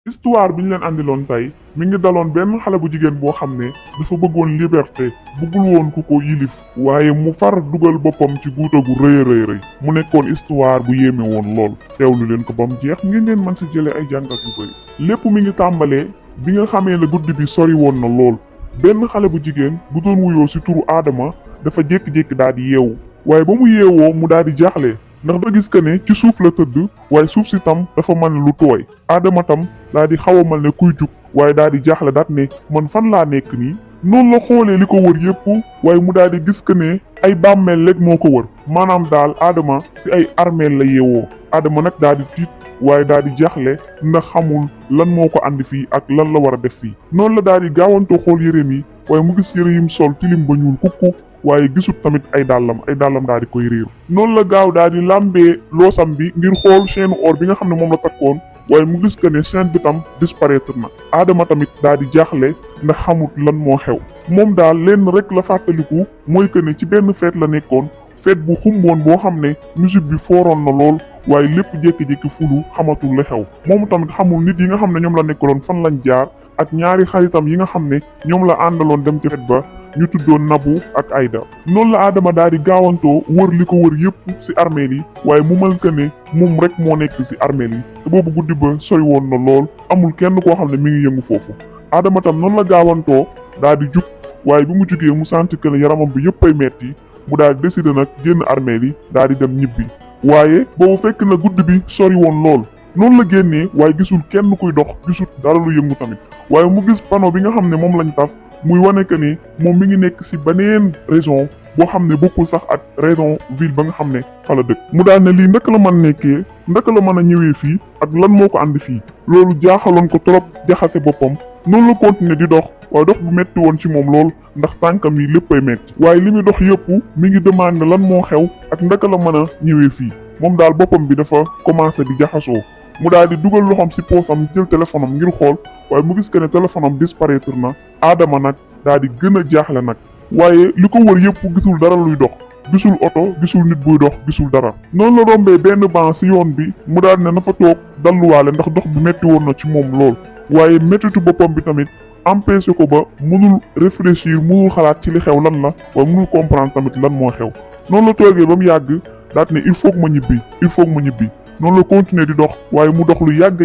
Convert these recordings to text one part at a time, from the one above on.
histoire bi ñu leen andiloon tey mi ngi daloon benn xale bu jigéen boo xam ne dafa bëggoon liberté bëggul woon ku ko yilif waaye mu far dugal boppam ci guuta gu rëy a rëy mu nekkoon histoire bu yéeme woon lool teewlu leen ko ba mu jeex ngeen leen mën si jëlee ay jàngat yu bëri. lépp mi ngi tàmbalee bi nga xamee ne guddi bi sori woon na lool benn xale bu jigéen bu doon wuyoo si turu Adama dafa jékki-jékki daal di yeewu waaye ba mu yeewoo mu daal di jaaxle ndax da gis que ne ci suuf la tëdd waaye suuf si tam dafa mel lu tooy Adama tam daal di xaw a mel ne kuy jug waaye daal di jaaxle daat ne man fan laa nekk nii noonu la xoolee li ko wër yépp waaye mu daal di gis que ne ay bàmmeel rek moo ko wër maanaam daal Adama si ay armeel la yeewoo Adama nag daal di tiit waaye daal di jaaxle ndax xamul lan moo ko andi fii ak lan la war a def fii noonu la daal di gaawantoo xool yëreem yi waaye mu gis yëre yim sol tilim ba ñuul kukku waaye gisut tamit ay dàllam daal di koy réer noonu la gaaw daal di làmbee loosam bi ngir xool chaîne or bi nga xam ne moom la takkoon waaye mu gis que ne chaîne bi tam disparaître na Adama tamit daal di jaaxle ndax xamut lan moo xew moom daal lenn rek la fàttaliku mooy que ne ci benn fête la nekkoon fête bu xumboon boo xam ne musique bi fooroon na lool waaye lépp jékki-jékki fulu xamatul la xew moom tamit xamul nit yi nga xam ne ñoom la nekkaloon fan lañ jaar ak ñaari xaritam yi nga xam ne ñoom la àndaloon dem ci fête ba ñu tuddoon Nabu ak Aïda noonu la Adama daal di gaawantoo wër li ko wër yépp ci armeel yi waaye mu mel que ne moom rek moo nekk ci armeel yi te boobu guddi ba sori woon na lool amul kenn koo xam ne mi ngi yëngu foofu Adama tam noonu la gaawantoo daal di jug waaye bi mu jugee mu sentir que ne yaramam bi yépp ay metti mu daal di décider nag génn armeel yi daal di dem ñibbi waaye boobu fekk na guddi bi sori woon lool noonu la génnee waaye gisul kenn kuy dox gisul dara lu yëngu tamit waaye mu gis panneau bi nga xam ne moom lañ taf muy wane que ni moom mi ngi nekk ci beneen région boo xam ne bokkul sax ak région ville ba nga xam ne fa la dëkk mu daal ne lii ndaka la mën nekkee ndaka la mën a ñëwee fii ak lan moo ko andi fii loolu jaaxaloon ko trop jaxase boppam noonu la continuer di dox waaye dox bu metti woon ci moom lool ndax tànkam yi léppay metti waaye li muy dox yëpp mi ngi demande lan moo xew ak ndaka la mën a ñëwee fii moom daal boppam bi dafa commencé di jaxasoo mu daal di dugal loxoom ci poosam jël téléphone am ngir xool waaye mu gis que ne téléphone am disparaître na Adama nag daal di gën a jaaxle nag waaye li ko wër yëpp gisul dara luy dox gisul oto gisul nit buy dox gisul dara noonu la rombee benn banc ci yoon bi mu daal ne na fa toog dalluwaale ndax dox bi metti woon na ci moom lool waaye mettitu boppam bi tamit empêché ko ba mënul réfléchir mënul xalaat ci li xew lan la waaye mënul comprendre tamit lan moo xew noonu la toogee ba mu yàgg daat ne il faut que ma ñibbi noonu la continuer di dox waaye mu dox lu yàgg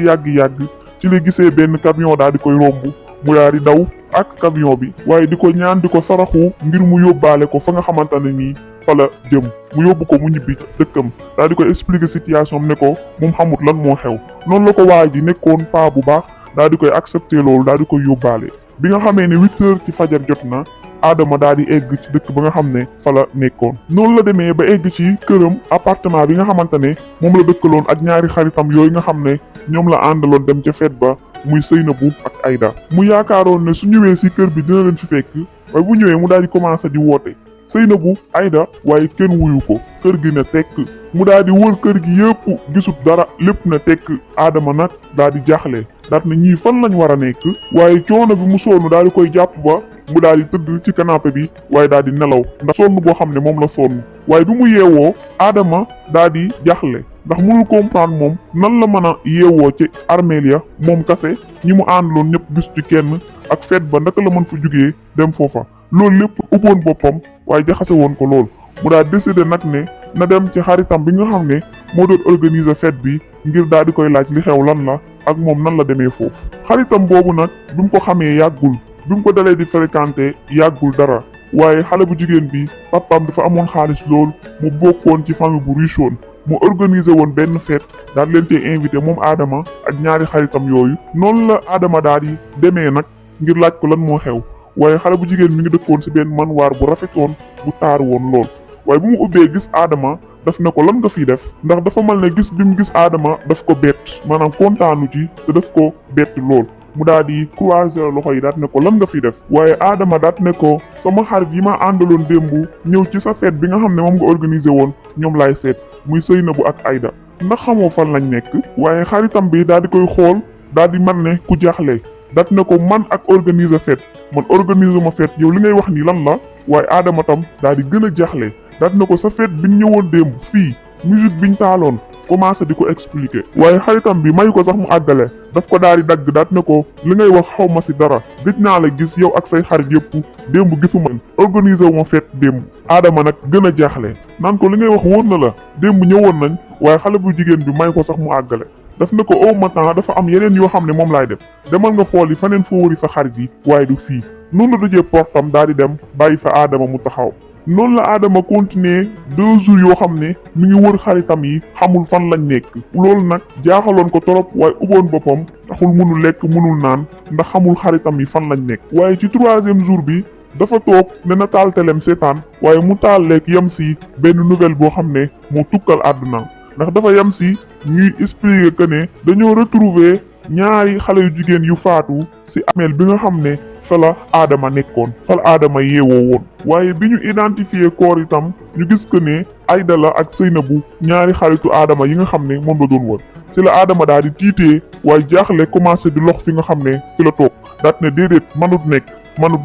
ci la gisee benn camion daal di koy romb mu daal di daw ak camion bi waaye di ko ñaan di ko saraxu ngir mu yóbbaale ko fa nga xamante ne nii fa la jëm mu yóbbu ko mu ñibbi dëkkam daal di koy expliquer situation am ne ko moom xamut lan moo xew noonu la ko waay ji nekkoon paa bu baax daal di koy accepter loolu daal di koy yóbbaale bi nga xamee ne 8 heures ci fajar jot na Adama daal di egg ci dëkk ba nga xam ne fa la nekkoon noonu la demee ba egg ci këram appartement bi nga xamante ne moom la dëkkaloon ak ñaari xaritam yooyu nga xam ne ñoom la àndaloon dem ca fête ba muy Seynabou ak Aïda mu yaakaaroon ne su ñëwee ci kër bi dina leen fi fekk waaye bu ñëwee mu daal di commencé di woote Seynabou Aïda waaye kenn wuyu ko kër gi na tekk mu daal di wër kër gi yëpp gisut dara lépp na tekk Adama nag daal di jaaxle daat na ñii fan lañ war a nekk waaye coono bi mu sonn daal di koy jàpp ba mu daal di tëdd ci canapé bi waaye daal di nelaw ndax sonn boo xam ne moom la sonn waaye bi mu yeewoo Adama daal di jaaxle ndax mënul comprendre moom nan la mën a yeewoo ci armeel ya moom kase ñi mu àndaloon ñëpp gis ci kenn ak feet ba ndaka la mën fa jugee dem foofa loolu lépp ubboon boppam waaye jaxase woon ko lool mu daal décider nag ne na dem ci xaritam bi nga xam ne moo doon organiser fête bi ngir daal di koy laaj li xew lan la ak moom nan la demee foofu xaritam boobu nag bi mu ko xamee yàggul bi mu ko dalee di fréquenter yàggul dara waaye xale bu jigéen bi papaam dafa amoon xaalis lool mu bokkoon ci famille bu riche woon mu organiser woon benn fête daal leen tee invité moom Adama ak ñaari xaritam yooyu noonu la Adama daal di demee nag ngir laaj ko lan moo xew waaye xale bu jigéen mi ngi dëkkoon ci benn manoir bu rafetoon bu taaru woon lool waaye bu mu ubbee gis Adama daf ne ko lan nga fiy def ndax dafa mel ne gis bi mu gis Adama daf ko bett maanaam kontaanu ci te daf ko bett lool mu daal di croiser loxo yi daat ne ko lan nga fiy def waaye Adama daat ne ko sama xarit yi ma àndaloon démb ñëw ci sa fête bi nga xam ne moom nga organiser woon ñoom laay seet muy Seynabou ak Aïda ndax xamoo fan lañ nekk waaye xaritam bi daal di koy xool daal di man ne ku jaaxle daat ne ko man ak organiser fête man organiser ma fête yow li ngay wax nii lan la waaye Adama tam daal di gën a jaaxle daat ne ko sa fête bi ñu ñëwoon démb fii musique biñ taaloon commencé di ko expliquer waaye xaritam bi mayu ko sax mu àggale daf ko daal di dagg daat ne ko li ngay wax xaw ma si dara gëj naa la gis yow ak say xarit yëpp démb gisuma organiser wu ma fête démb. Adama nag gën a jaaxle naan ko li ngay wax wóor na la démb ñëwoon nañ waaye xale bu jigéen bi may ko sax mu àggale daf ne ko au matin dafa am yeneen yoo xam ne moom laay def demal nga xool yi faneen foo wëri sa xarit yi waaye du fii. noonu la dajee portam daal di dem bàyyi fa Adama mu taxaw noonu la Adama continuer 2 jours yoo xam ne mi ngi wër xaritam yi xamul fan lañ nekk loolu nag jaaxaloon ko trop waaye ubboon boppam taxul mënul lekk mënul naan ndax xamul xaritam yi fan lañ nekk. waaye ci 3e jour bi dafa toog ne na taal telem seetaan waaye mu taal lekk yem si benn nouvelle boo xam ne moo tukkal àdduna ndax dafa yem si ñuy expliquer que ne dañoo retrouver ñaari xale yu jigéen yu faatu si ameel bi nga xam ne fa la Adama nekkoon fa la Adama yeewoo woon waaye bi ñu identifier koor itam ñu gis que ne Aïda la ak Seynabou ñaari xaritu Adama yi nga xam ne moom la doon wër si la Adama daal di tiitee waaye jaaxle commencé di lox fi nga xam ne fi la toog daat ne déedéet manut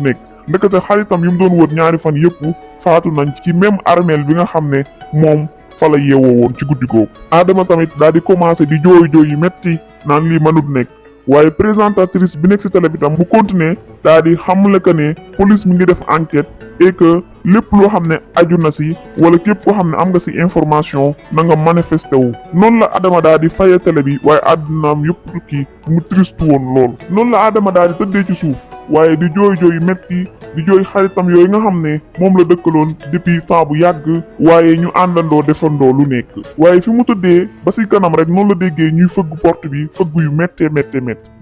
nekk ndekete xaritam yu mu doon wër ñaari fan yëpp faatu nañ ci même armeel bi nga xam ne moom fa la yeewoo woon ci guddi googu. Adama tamit daal di commencé di jooy yu metti naan lii manut nekk waaye présentatrice bi nekk si télé bi tam mu continuer daal di xamle que ne police mi ngi def enquête et que lépp loo xam ne aju na si wala képp koo xam ne am nga si information na nga manifesté wu. noonu la Adama daal di faye télé bi waaye àddunaam yëpp tukki mu triste woon loolu. noonu la Adama daal di tëddee ci suuf waaye di jooy yu metti di jooy xaritam yooyu nga xam ne moom la dëkkaloon depuis temps bu yàgg waaye ñu àndandoo defandoo lu nekk. waaye fi mu tëddee ba si kanam rek noonu la déggee ñuy fëgg porte bi fëgg yu méttee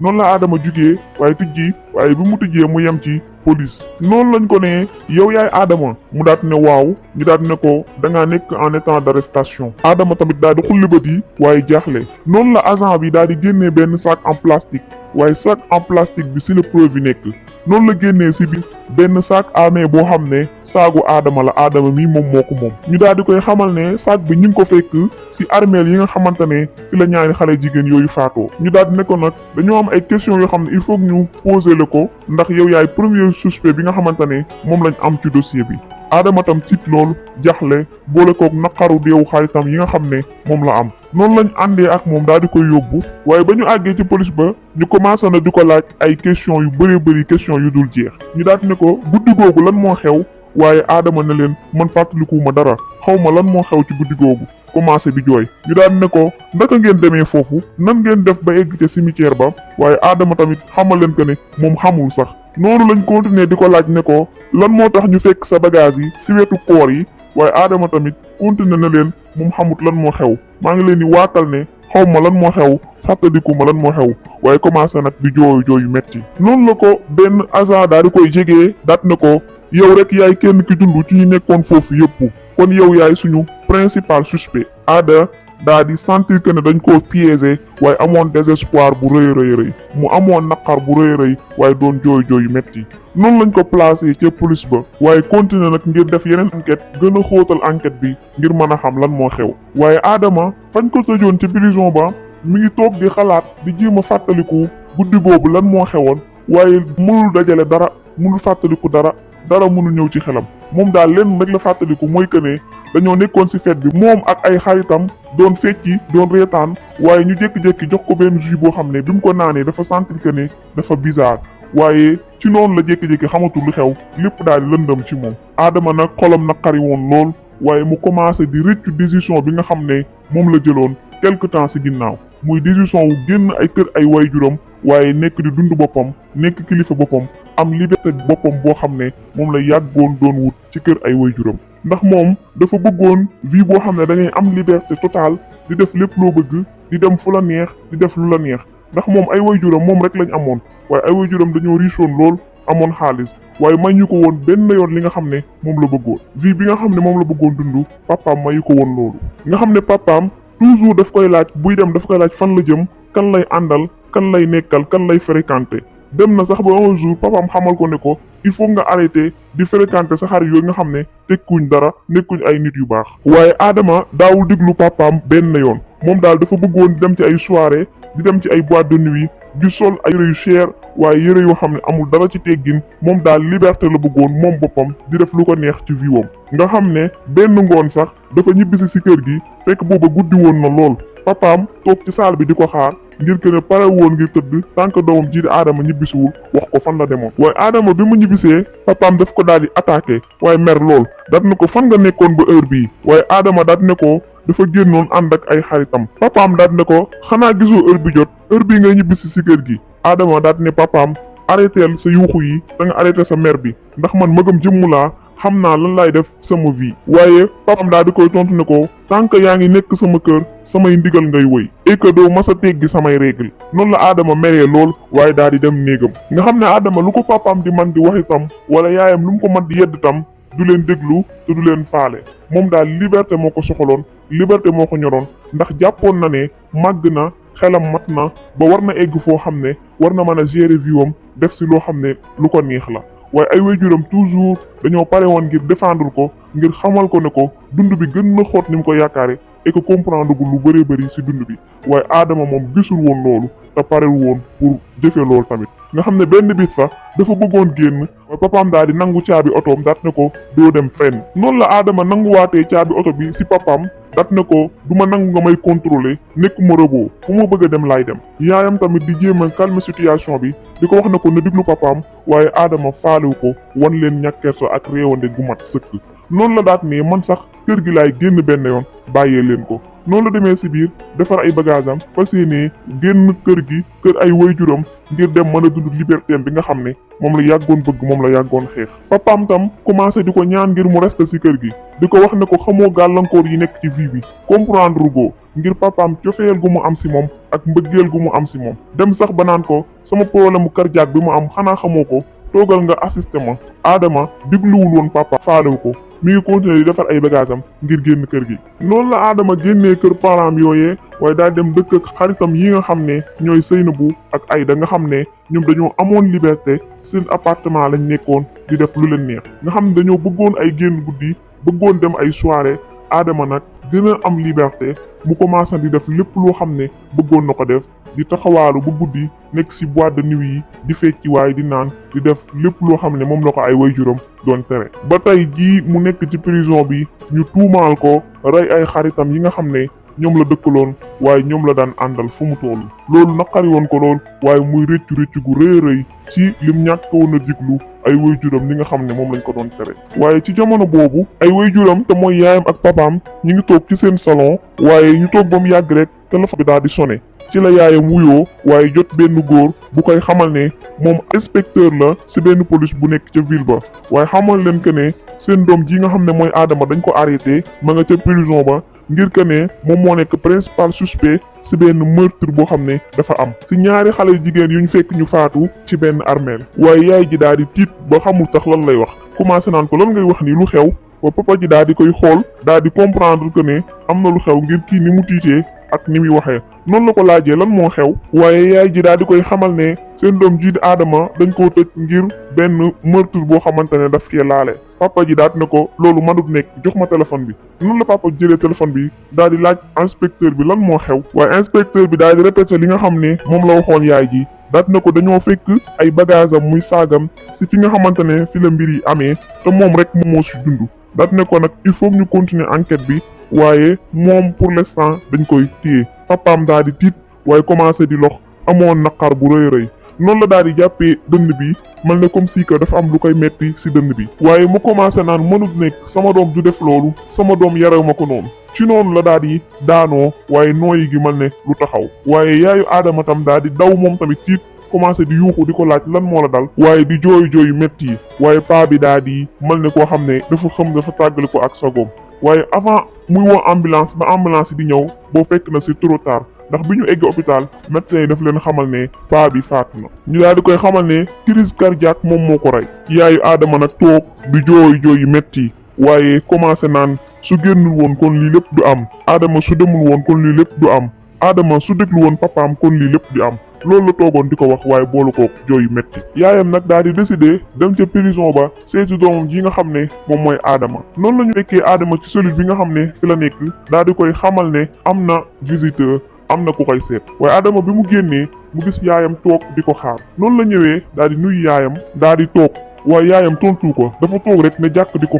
noonu la Adama jugee waaye tijji waaye bi mu tijjee mu yem ci police. noonu lañ ko ne yow yaay Adama mu daat ne waaw ñu daat ne ko dangaa nekk en état d'arrestation. Adama tamit daal di xulli bët yi waaye jaaxle noonu la agent bi daal di génnee benn sac en plastique waaye sac en plastique bi si la preuve yi nekk noonu la génnee si bi benn sac à main boo xam ne saagu Adama la Adama mi moom moo ko moom. ñu daal di koy xamal ne sac bi ñu ngi ko fekk si armeel yi nga xamante ne fi la ñaari xale jigéen yooyu faatoo. ñu daal di ne ko nag dañoo am ay questions yoo xam ne il faut que ñu poser le ko ndax yow yaay premier suspect bi nga xamante ne moom lañ am ci dossier bi. Adama tam tiit loolu jaxle boole kook naqaru deewu xaritam yi nga xam ne moom la am. noonu lañ àndee ak moom daal di koy yóbbu waaye ba ñu àggee ci police ba ñu commencé na di ko laaj ay questions yu bëri questions yu dul jeex. ñu daal di ne ko guddi googu lan moo xew waaye Adama ne leen man fàttalikuwuma dara xaw ma lan moo xew ci guddi googu commencé di jooy. ñu daal di ne ko ndaka ngeen demee foofu nan ngeen def ba egg ca cimetière ba waaye Adama tamit xamal leen que ne moom xamul sax. noonu lañ continuer di ko laaj ne ko lan moo tax ñu fekk sa bagage yi si wetu koor yi waaye Adama tamit continuer na leen moom xamut lan moo xew. maa ngi leen di waatal ne xaw ma lan moo xew fàttaliku ma lan moo xew waaye commencé nag di jooy yu metti. noonu la ko benn agent daal di koy jegee daat ne ko yow rek yaay kenn ki dund ci ñu nekkoon foofu yëpp kon yow yaay suñu principal suspect. Ada daa di sentir que ne dañ koo piégé waaye amoon désespoir bu rëy mu amoon naqar bu rëy waaye doon jooy yu metti. noonu lañ ko placé ca police ba waaye continuer nag ngir def yeneen enquête gën a xóotal enquête bi ngir mën a xam lan moo xew. waaye Adama fañ ko tëjoon ci prison ba mi ngi toog di xalaat di jéem a fàttaliku guddi boobu lan moo xewoon waaye mënul dajale dara mënul fàttaliku dara mënul ñëw ci xelam. moom daal lenn rek la fàttaliku mooy que ne dañoo nekkoon ci fête bi moom ak ay xaritam doon fecci doon reetaan waaye ñu jékki-jékki jox ko benn jus boo xam ne bi mu ko naanee dafa sentir que ne dafa bizarre waaye ci noonu la jékki-jékki xamatul lu xew lépp daal di lëndëm ci moom. Adama nag xolam naqari woon lool waaye mu commencé di rëccu décision bi nga xam ne moom la jëloon quelque temps ci ginnaaw muy décision wu génn ay kër ay waajuram waaye nekk di dund boppam nekk kilifa boppam am liberté boppam boo xam ne moom la yàggoon doon wut ci kër ay waajuram. ndax moom dafa bëggoon vie boo xam ne da ngay am liberté totale di def lépp loo bëgg di dem fu la neex di def lu la neex ndax moom ay waajuram moom rek lañ amoon waaye ay waajuram dañoo richoon lool amoon xaalis waaye may ñu ko woon benn yoon li nga xam ne moom la bëggoon. vie bi nga xam ne moom la bëggoon dund papaam mayu ko woon loolu. nga xam ne papaam toujours daf koy laaj buy dem daf koy laaj fan la jëm kan lay àndal kan lay nekkal kan lay fréquenter. dem na sax ba un jour papaam xamal ko ne ko il faut nga arrêter di fréquenter sa xarit yooyu nga xam ne tekkuñ dara nekkuñ ay nit yu baax. waaye Adama daawul déglu papaam benn yoon moom daal dafa bëggoon dem ci ay soirée di dem ci ay boîte de nuit di sol ay yëre yu cher waaye yëre yoo xam ne amul dara ci teggin moom daal liberté la bëggoon moom boppam di def lu ko neex ci viwam nga xam ne benn ngoon sax dafa ñibbisi si kër gi fekk booba guddi woon na lool papaam toog ci saal bi di ko xaar ngir que ne pare woon ngir tëdd tànk doomam ji di Adama ñibbisiwul wax ko fan la demoon waaye Adama bi mu ñibbisee papaam daf ko daal di attaqué waaye mer lool daat ne ko fan nga nekkoon ba heure bii waaye Adama daat ne ko dafa génnoon ànd ak ay xaritam papaam daat ne ko xanaa gisoo heure bi jot heure bii ngay ñibbisi si kër gi Adama daat ne papaam arrêteel sa yuuxu yi da nga arrêté sa mer bi ndax man magam jëmmu laa xam naa lan laay def sama vie waaye papaam daal di koy tontu ne ko tant que yaa ngi nekk sama kër samay ndigal ngay woy et que doo mas a teggi samay règle noonu la Adama meree lool waaye daal di dem néegam nga xam ne Adama lu ko papaam di man di wax itam wala yaayam lu mu ko man di yedd tam du leen déglu te du leen faale moom daal liberté moo ko soxaloon liberté moo ko ñoroon ndax jàppoon na ne màgg na xelam mat na ba war na egg foo xam ne war na mën a gérer viwam def si loo xam ne lu ko neex la waaye ay waajuram toujours dañoo pare woon ngir défendre ko ngir xamal ko ne ko dund bi gën na xóot ni mu ko yaakaare et que comprendre gu lu bëree bëri si dund bi waaye Adama moom gisul woon loolu te parewul woon pour jëfe loolu tamit nga xam ne benn bit sax dafa bëggoon génn waaye papaam daal di nangu caabi otoom daat ne ko doo dem fenn noonu la Adama nanguwaatee caabi oto bi si papaam dat ne ko du ma nangu nga may contrôler nekk ma robot fu ma bëgg a dem laay dem yaayam tamit di jéem a calmer situation bi di ko wax ne ko na diglu papaam waaye Adama faalewu ko wan leen ñàkkeerso ak réewande gu mat sëkk noonu la daat ne man sax kër gi laay génn benn yoon bàyyee leen ko noonu la demee si biir defar ay bagage am fas yéenee génn kër gi kër ay waajuram ngir dem mën a dund liberté bi nga xam ne moom la yàggoon bëgg moom la yàggoon xeex papaam tam commencé di ko ñaan ngir mu reste si kër gi di ko wax ne ko xamoo gàllankoor yi nekk ci vie bi comprendre go ngir papaam cofeel gu mu am si moom ak mbëggeel gu mu am si moom dem sax ba naan ko sama problème cardiaque bi mu am xanaa xamoo ko toogal nga assisté ma Adama digluwul woon papa faalewu ko mi ngi continuer di defar ay bagage am ngir génn kër gi noonu la Adama génnee kër parents yooyee waaye daal dem dëkk ak xaritam yi nga xam ne ñooy Seynabou ak Aïda nga xam ne ñoom dañoo amoon liberté seen appartement lañ nekkoon di def lu leen neex nga xam ne dañoo bëggoon ay génn guddi bëggoon dem ay soirée Adama nag gën a am liberté mu commencé di def lépp loo xam ne bëggoon na ko def di taxawaalu bu guddi nekk ci boîte de nuit yi di fecci waaye di naan di def lépp loo xam ne moom la ko ay waajuram doon tere ba tey jii mu nekk ci prison bi ñu tuumaal ko rey ay xaritam yi nga xam ne ñoom la dëkkaloon waaye ñoom la daan àndal fu mu toll loolu naqari woon ko lool waaye muy rëccu gu rëy rëy ci lim ñàkk woon a diglu ay waajuram li nga xam ne moom lañ ko doon tere waaye ci jamono boobu ay waajuram te mooy yaayam ak papaam ñu ngi toog ci seen salon waaye ñu toog ba mu yàgg rek téléphone bi daal di sonné ci la yaayam wuyoo waaye jot benn góor bu koy xamal ne moom inspecteur la ci benn police bu nekk ca ville ba waaye xamal leen que ne seen doom ji nga xam ne mooy Adama dañ ko arrêté ma nga ca prison ba ngir que ne moom moo nekk principal suspect ci benn meurtre boo xam ne dafa am ci ñaari xale jigéen yu ñu fekk ñu faatu ci benn armeel waaye yaay ji daal di tiit ba xamul tax lan lay wax commencé naan ko lan ngay wax ni lu xew ba papa ji daal di koy xool daal di comprendre que ne am na lu xew ngir kii ni mu tiitee ak ni muy waxee noonu la ko laajee lan moo xew waaye yaay ji daal di koy xamal ne seen doom ji di Adama dañ koo tëj ngir benn meurtre boo xamante ne daf cee laale papa ji daal ne ko loolu mënut nekk jox ma téléphone bi noonu la papa jëlee téléphone bi daal di laaj inspecteur bi lan moo xew waaye inspecteur bi daal di répété li nga xam ne moom la waxoon yaay ji daat na ko dañoo fekk ay bagage am muy saagam si fi nga xamante ne fi la mbir yi amee te moom rek moom moo si dund daat ne ko nag il faut ñu continuer enquête bi waaye moom pour l'instant dañ koy téye papaam daal di tiit waaye commencé di lox amoon naqar bu rëy rëy noonu la daal di jàppee dënn bi mel ne comme si que dafa am lu koy metti ci dënn bi waaye mu commencé naan mënut nekk sama doom du def loolu sama doom yarew ma ko noonu ci noonu la daal di daanoo waaye nooyi gi mel ne lu taxaw waaye yaayu Adama tam daal di daw moom tamit tiit commencé di yuuxu di ko laaj lan moo la dal waaye di jooyu metti yi waaye paa bi daal di mel ne koo xam ne dafa xam dafa tàggali ko ak sagoom waaye avant muy woo ambulance ba ambulance yi di ñëw boo fekk na c'est trop tard ndax bi ñu egg hôpital médecin yi daf leen xamal ne paa bi faatu na ñu daal di koy xamal ne crise cardiaque moom moo ko rey yaayu Adama nag toog di jooyu metti waaye commencé naan su génnul woon kon lii lépp du am Adama su demul woon kon lii lépp du am Adama su déglu woon papaam kon lii lépp du am loolu la toogoon di ko wax waaye boolu ko jooyu metti yaayam nag daal di décider dem ca prison ba seeti doomam ji nga xam ne moom mooy Adama noonu la ñu fekkee Adama ci cellule bi nga xam ne fi la nekk daal di koy xamal ne am na visiteur am na ku koy seet. waaye Adama bi mu génnee mu gis yaayam toog di ko xaar noonu la ñëwee daal di nuyu yaayam daal di toog waaye yaayam tontu ko dafa toog rek ne jàkk di ko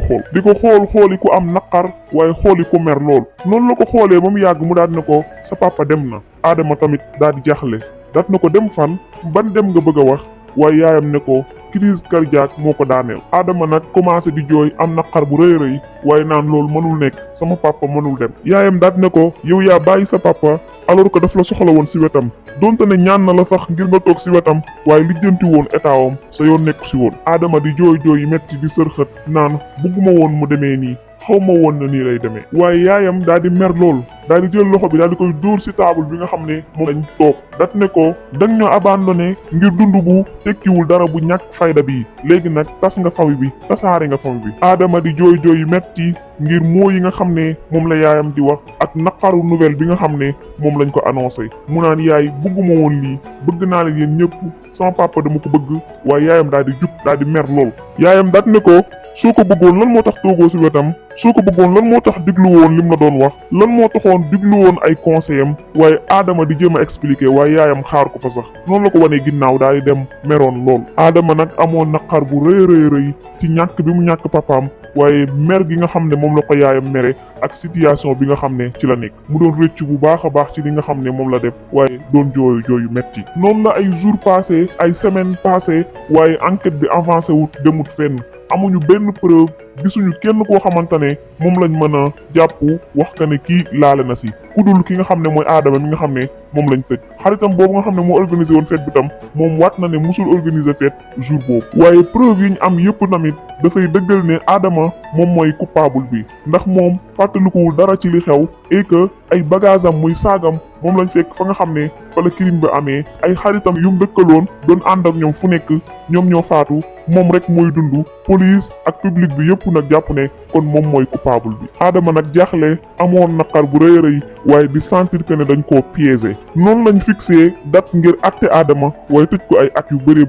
xooli ku am naqar waaye xooli ku mer lool noonu la ko xoolee ba mu yàgg mu daal ne ko sa papa dem na. Adama tamit daal di jaaxle daat na ko dem fan ban dem nga bëgg a wax waaye yaayam ne ko crise cardiaque moo ko daaneel. Adama nag commencé di jooy am naqar bu rëy rëy waaye naan loolu mënul nekk sama papa mënul dem. yaayam daat ne ko yow yaa bàyyi sa papa alors que daf la soxla woon si wetam donte ne ñaan na la sax ngir nga toog si wetam waaye lijjanti woon état wam sa yoon nekku si woon. Adama di jooy yi metti di sërxët naan bugguma woon mu demee nii xaw ma woon na nii lay demee. waaye yaayam daal di mer lool daal di jël loxo bi daal di koy dóor si table bi nga xam ne moom lañ toog dat ne ko dang ñoo abandonné ngir dund bu tekkiwul dara bu ñàkk fayda bi léegi nag tas nga famille bi tasaare nga famille bi. Adama di jooy yi metti ngir moo yi nga xam ne moom la yaayam di wax ak naqaru nouvelle bi nga xam ne moom lañ ko annoncé mu naan yaay bëgguma woon lii bëgg naa leen yéen ñëpp sama papa dama ko bëgg waaye yaayam daal di jug daal di mer lool. yaayam dat ne ko soo ko bëggoon lan moo tax toogoo si wetam soo ko bëggoon lan moo tax diglu woon lim la doon wax lan moo taxoon diglu woon ay conseil am waaye Adama di jéem a expliquer waaye yaayam xaar ko fa sax noonu la ko wanee ginnaaw daal di dem meroon lool. Adama nag amoon naqar bu rëy ci ñàkk bi mu ñàkk papaam waaye mer gi nga xam ne moom la ko yaayam mere ak situation bi nga xam ne ci la nekk mu doon rëcc bu baax a baax ci li nga xam ne moom la def waaye doon jooyu metti. noonu la ay jours passé ay semaines passé waaye enquête bi avancé wut demut fenn amuñu benn preuve gisuñu kenn koo xamante ne moom lañ mën a jàpp wax ka ne kii laale na si kudul ki nga xam ne mooy Adama mi nga xam ne moom lañ tëj. xaritam boobu nga xam ne moo organisé woon fête bi tam moom waat na ne musul organiser fête jour boobu. waaye preuve yi ñu am yëpp tamit dafay dëggal ne Adama moom mooy coupable bi ndax moom fàttalikuwul dara ci li xew et que ay bagage am muy saagam moom lañ fekk fa nga xam ne fa la crime bi amee ay xaritam yu mu dëkkaloon doon ànd ak ñoom fu nekk ñoom ñoo faatu moom rek mooy dund police ak public bi yëpp nag jàpp ne kon moom mooy coupable bi. Adama nag jaaxle amoon naqar bu rëy waaye di sentir que ne dañ koo piégé noonu lañ fixé date ngir àtte Adama waaye tëj ko ay at yu bëri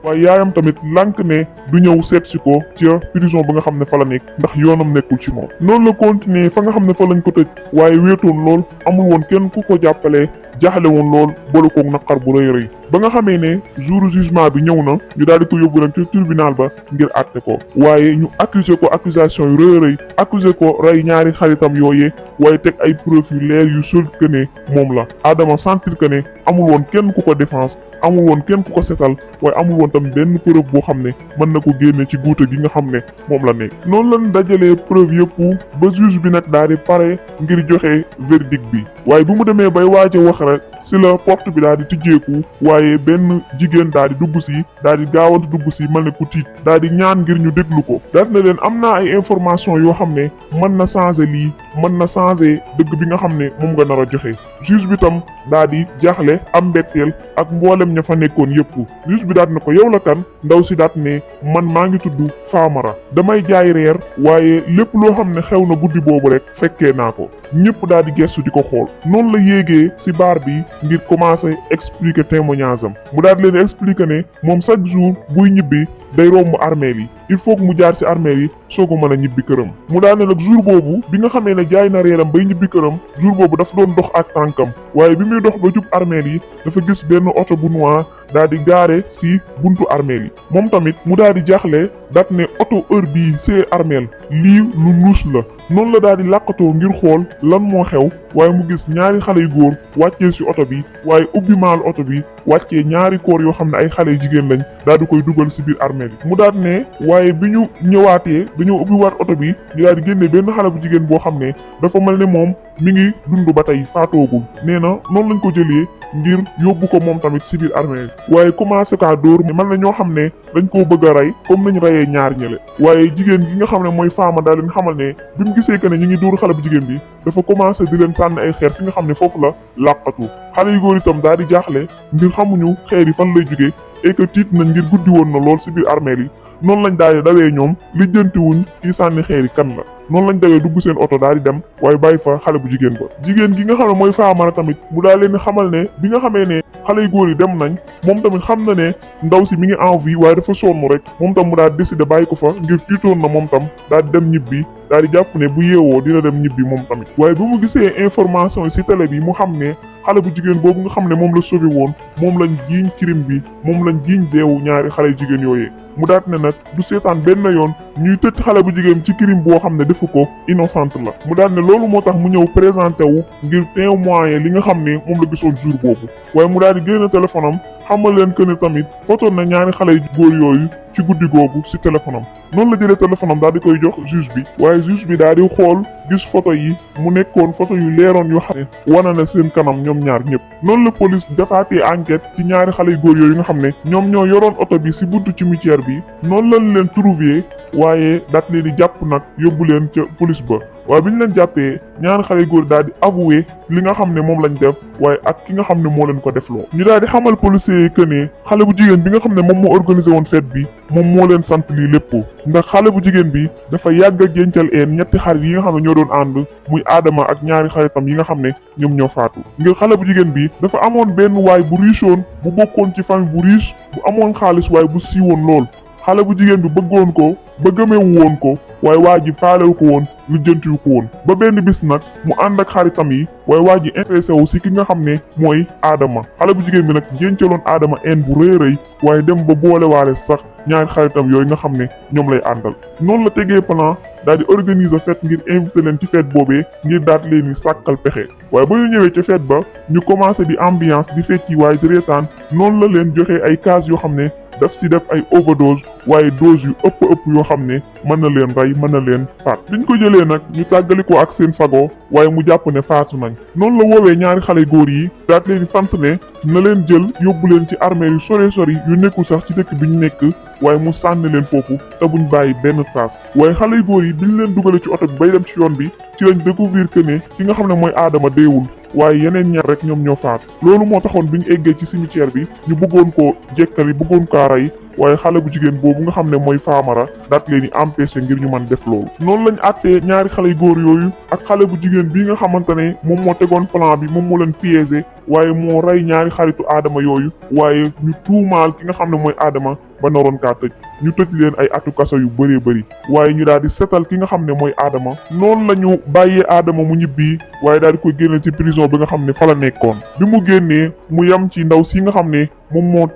waaye yaayam tamit lànk ne du ñëw seet si ko ca prison ba nga xam ne fa la nekk ndax yoonam nekkul ci moom. noonu la continuer fa nga xam ne fa lañ ko tëj waaye wéetoon lool amul woon kenn ku ko jàppale jaaxle woon lool boole koog naqar bu rëy ba nga xamee ne jour jugement bi ñëw na ñu daal di ko yóbbu nag ci tribunal ba ngir àtte ko waaye ñu accuser ko accusation yu rëy accuser ko rey ñaari xaritam yooyee waaye teg ay preuve yu leer yu sol que ne moom la. Adama sentir que ne amul woon kenn ku ko défense amul woon kenn ku ko setal waaye amul woon tam benn preuve boo xam ne mën na ko génne ci guute gi nga xam ne moom la nekk. noonu lañ dajalee preuve yëpp ba juge bi nag daal di pare ngir joxe verdict bi waaye bu mu demee bay waaj a wax rek si la porte bi daal di tijjeeku waaye benn jigéen daal di dugg si daal di gaawante dugg si mel ne ku tiit daal di ñaan ngir ñu déglu ko daal na leen am naa ay information yoo xam ne mën na changer lii mën na changer dëgg bi nga xam ne moom nga nar a joxe. juge bi tam daal di jaaxle am mbetteel ak mboolem ña fa nekkoon yëpp juge bi daal na ko yow la kan ndaw si daal ne man maa ngi tudd Famara damay jaay reer waaye lépp loo xam ne xew na guddi boobu rek fekkee naa ko ñëpp daal di gestu di ko xool noonu la yéegee si baar bi ngir commencer expliquer témoignage am mu daal di leen expliquer ne moom chaque jour buy ñibbi day romb armeel yi il faut que mu jaar ci armeel yi soo ko mën a ñibbi këram mu daal ne nag jour boobu bi nga xamee ne jaay na reeram bay ñibbi këram jour boobu dafa doon dox ak tànkam waaye bi muy dox ba jub armeel yi dafa gis benn oto bu noir daal di gaare si buntu armeel yi moom tamit mu daal di jaaxle daat ne oto heure bii see armeel lii lu nuus la noonu la daal di làqatoo ngir xool lan moo xew waaye mu gis ñaari xale yu góor wàccee si oto bi waaye ubbi maal oto bi wàccee ñaari koor yoo xam ne ay xale jigéen lañ daal di koy dugal si biir armeel yi mu daal ne waaye bi ñu ñëwaatee dañoo ubbi waat oto bi ñu daal di génne benn xale bu jigéen boo xam ne dafa mel ne moom mi ngi dund ba tey faatoogul nee na noonu lañ ko jëlee ngir yóbbu ko moom tamit si biir armeel yi waaye commencé kaa dóor mel na ñoo xam ne dañ koo bëgg a rey comme nañ reyee ñaar ñële waaye jigéen gi nga xam ne mooy faama daal leen xamal ne bi mu gisee que ne ñu ngi dóor xale bu jigéen bi dafa commencé di leen sànni ay xeer fi nga xam ne foofu la làqatu xale yu góor itam daal di jaaxle ngir xamuñu xeer yi fan lay jógee et que tiit nañ ngir guddi woon na lool si biir armeel yi noonu lañ daal di dawee ñoom lijjanti wuñ kii sànni xeer yi kan la noonu lañ dawee dugg seen oto daal di dem waaye bàyyi fa xale bu jigéen ba. jigéen gi nga xam ne mooy Famara tamit mu daal leen xamal ne bi nga xamee ne xale yu góor yi dem nañ moom tamit xam na ne ndaw si mi ngi en vie waaye dafa sonn rek moom tam mu daal décider bàyyi ko fa ngir tiitoon na moom tam daal di dem ñibbi daal di jàpp ne bu yeewoo dina dem ñibbi moom tamit. waaye bu mu gisee information yi ci télé bi mu xam ne xale bu jigéen boobu nga xam ne moom la sauvé woon moom lañ jiiñ crime bi moom lañ jiiñ deewu ñaari xale jigéen yooyee mu daat ne nag du seetaan benn yoon ñuy tëj xale bu jigéen ci crime boo xam ne defu ko innocente la mu daat ne loolu moo tax mu ñëw présenté wu ngir témoigner li nga xam ne moom la gisoon jour boobu. waaye mu daal di génn téléphone am xamal leen que ne tamit photo na ñaari xale góor yooyu ci guddi googu ci téléphone am noonu la jëlee téléphone am daal di koy jox juge bi waaye juge bi daal di xool gis photo yi mu nekkoon photo yu leeroon yoo xam ne wana na seen kanam ñoom ñaar ñëpp. noonu la police defaatee enquête ci ñaari xale góor yooyu nga xam ne ñoom ñoo yoroon oto bi ci buntu cimetière bi noonu lañ leen trouvé waaye daat leen di jàpp nag yóbbu leen ca police ba. waaye bi ñu leen jàppee ñaari xale góor daal di avoué li nga xam ne moom lañ def waaye ak ki nga xam ne moo leen ko defloo ñu daal di xamal policiers yi que ne xale bu jigéen bi nga xam ne moom moo organisé woon fête bi moom moo leen sant lii lépp ndax xale bu jigéen bi dafa yàgg a jéncal ñetti xarit yi nga xam ne ñoo doon ànd muy Adama ak ñaari xaritam yi nga xam ne ñoom ñoo faatu ngir xale bu jigéen bi dafa amoon benn waay bu richoon bu bokkoon ci famille bu riche bu amoon xaalis waaye bu siiwoon lool xale bu jigéen bi bëggoon ko ba gëmeewu woon ko waaye waa ji faalewu ko woon lu jëntiwu ko woon ba benn bis nag mu ànd ak xaritam yi waaye waa ji intéressé wu si ki nga xam ne mooy Adama xale bu jigéen bi nag jéncaloon Adama bu rëy rëy waaye dem ba boolewaale sax ñaari xaritam yooyu nga xam ne ñoom lay àndal noonu la tegee plan daal di organiser fête ngir invité leen ci fête boobee ngir daat leen ni sàkkal pexe waaye ba ñu ñëwee ca fête ba ñu commencé di ambiance di fecci waaye di reetaan noonu la leen joxe ay cas yoo xam ne daf si def ay overdose waaye dose yu ëpp yoo xam ne mën na leen rey mën na leen faat biñ ko jëlee nag ñu tàggali ko ak seen sago waaye mu jàpp ne faatu nañ noonu la woowee ñaari xale góor yi daat leen sant ne na leen jël yóbbu leen ci armée yu sori yu nekkul sax ci dëkk bi ñu nekk waaye mu sànni leen foofu te buñ bàyyi benn trace waaye xale yu góor yi biñ leen dugale ci oto bi bay dem ci yoon bi ci lañ découvrir que ne ki nga xam ne mooy Adama deewul waaye yeneen ñaar rek ñoom ñoo faatu loolu moo taxoon bi ñu eggee ci cimetière bi ñu bëggoon ko jekkali bëggoon kaa rey waaye xale bu jigéen boobu nga xam ne mooy Famara daat leen di empêché ngir ñu mën def loolu noonu lañ àttee ñaari xale yu góor yooyu ak xale bu jigéen bi nga xamante ne moom moo tegoon plan bi moom moo leen piégé waaye moo rey ñaari xaritu Adama yooyu waaye ñu tuumaal ki nga xam ne mooy Adama ba naroon kaa tëj ñu tëj leen ay atu kaso yu bëree bëri waaye ñu daal di setal ki nga xam ne mooy Adama noonu la ñu bàyyee Adama mu ñibbi waaye daal di koy génne ci prison bi nga xam ne fa la nekkoon bi mu génnee mu yam ci ndaw si nga xam ne moom moo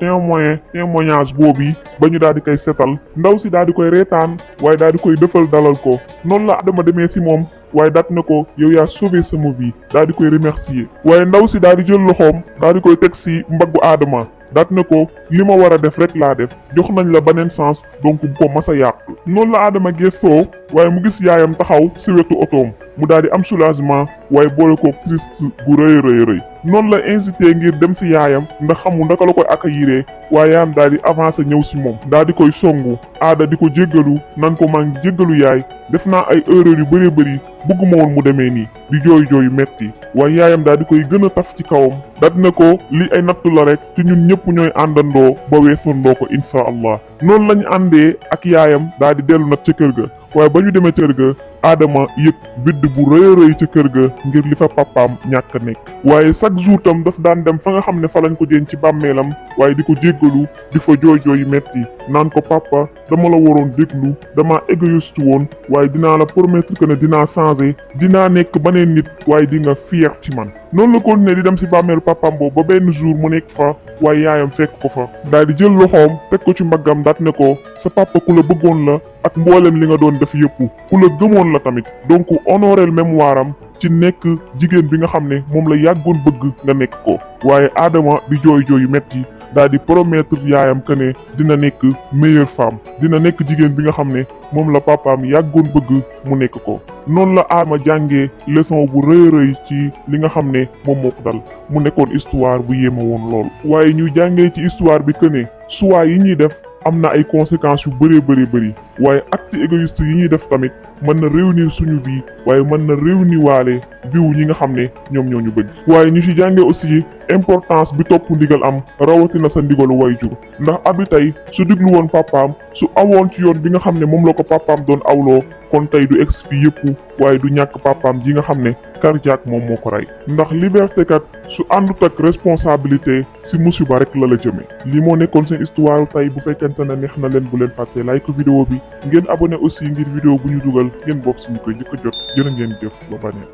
témoignage boobu ba ñu daal di koy setal ndaw si daal di koy reetaan waaye daal di koy dëfal dalal ko noonu la Adama demee si moom waaye daat na ko yow yaa sauvé sama vie daal di koy remercier waaye ndaw si daal di jël loxoom daal di koy teg si mbaggu Adama daat na ko li ma war a def rek laa def jox nañ la beneen sens donc bu ko mas a yàq noonu la Adama gëstoo waaye mu gis yaayam taxaw si wetu otoom mu daal di am soulagement waaye boole ko triste gu rëy noonu la incité ngir dem si yaayam ndax xamul ndaka la koy accueillir waaye yaayam daal di avancé ñëw si moom daal di koy songu Ada di ko jéggalu nan ko maa ngi jéggalu yaay def naa ay erreur yu bëree bëri bëgguma woon mu demee nii di jooy metti waaye yaayam daal di koy gën a taf ci kawam daat na ko lii ay nattu la rek te ñun ñëpp ñooy àndandoo ba weesandoo ko insha allah noonu lañu àndee ak yaayam daal di dellu nag ca kër ga waaye ba ñu demee kër ga Adama yëg vide bu rëy ca kër ga ngir li fa papaam ñàkk nekk waaye chaque jour tam daf daan dem fa nga xam ne fa lañ ko jéem ci bàmmeelam waaye di ko jéggalu di fa jooy metti naan ko papa dama la waroon déglu dama égoïste woon waaye dinaa la promettre que ne dinaa changer dinaa nekk beneen nit waaye di nga fier ci man noonu la continuer di dem si bàmmeelu papaam boobu ba benn jour mu nekk fa waaye yaayam fekk ko fa daal di jël loxoom teg ko ci mbaggam daat ne ko sa papa ku la bëggoon la ak mboolem li nga doon def yëpp ku la gëmoon la tamit donc honorer mémoire am ci nekk jigéen bi nga xam ne moom la yàggoon bëgg nga nekk ko waaye Adama di jooy metti daal di promettre yaayam que ne dina nekk meilleure femme dina nekk jigéen bi nga xam ne moom la papaam yàggoon bëgg mu nekk ko noonu la Adama jàngee leçon bu rëy ci li nga xam ne moom moo ko dal mu nekkoon histoire bu yéema woon lool waaye ñu jàngee ci histoire bi que ne choix yi ñuy def am na ay conséquences yu bëri waaye acte égoïste yi ñuy def tamit mën na réunir suñu vie waaye mën na réunir waale vie wu ñi nga xam ne ñoom ñoo ñu bëgg. waaye ñu ci jàngee aussi importance bi topp ndigal am rawatina sa ndigalu wayjur ndax abi tey su diglu woon papaam su awoon ci yoon bi nga xam ne moom la ko papaam doon awloo kon tey du ex fii yëpp waaye du ñàkk papaam ji nga xam ne cardiaque moom moo ko rey. ndax liberté kat su àndut ak responsabilité si musiba rek la jëme. li moo nekkoon seen histoire tey bu fekkente ne neex na leen bu leen fàtte like vidéo bi ngeen abonné aussi ngir vidéo bu ñu dugal ngeen bokk si ñu koy njëkk a jot jërë ngeen jëf ba baneen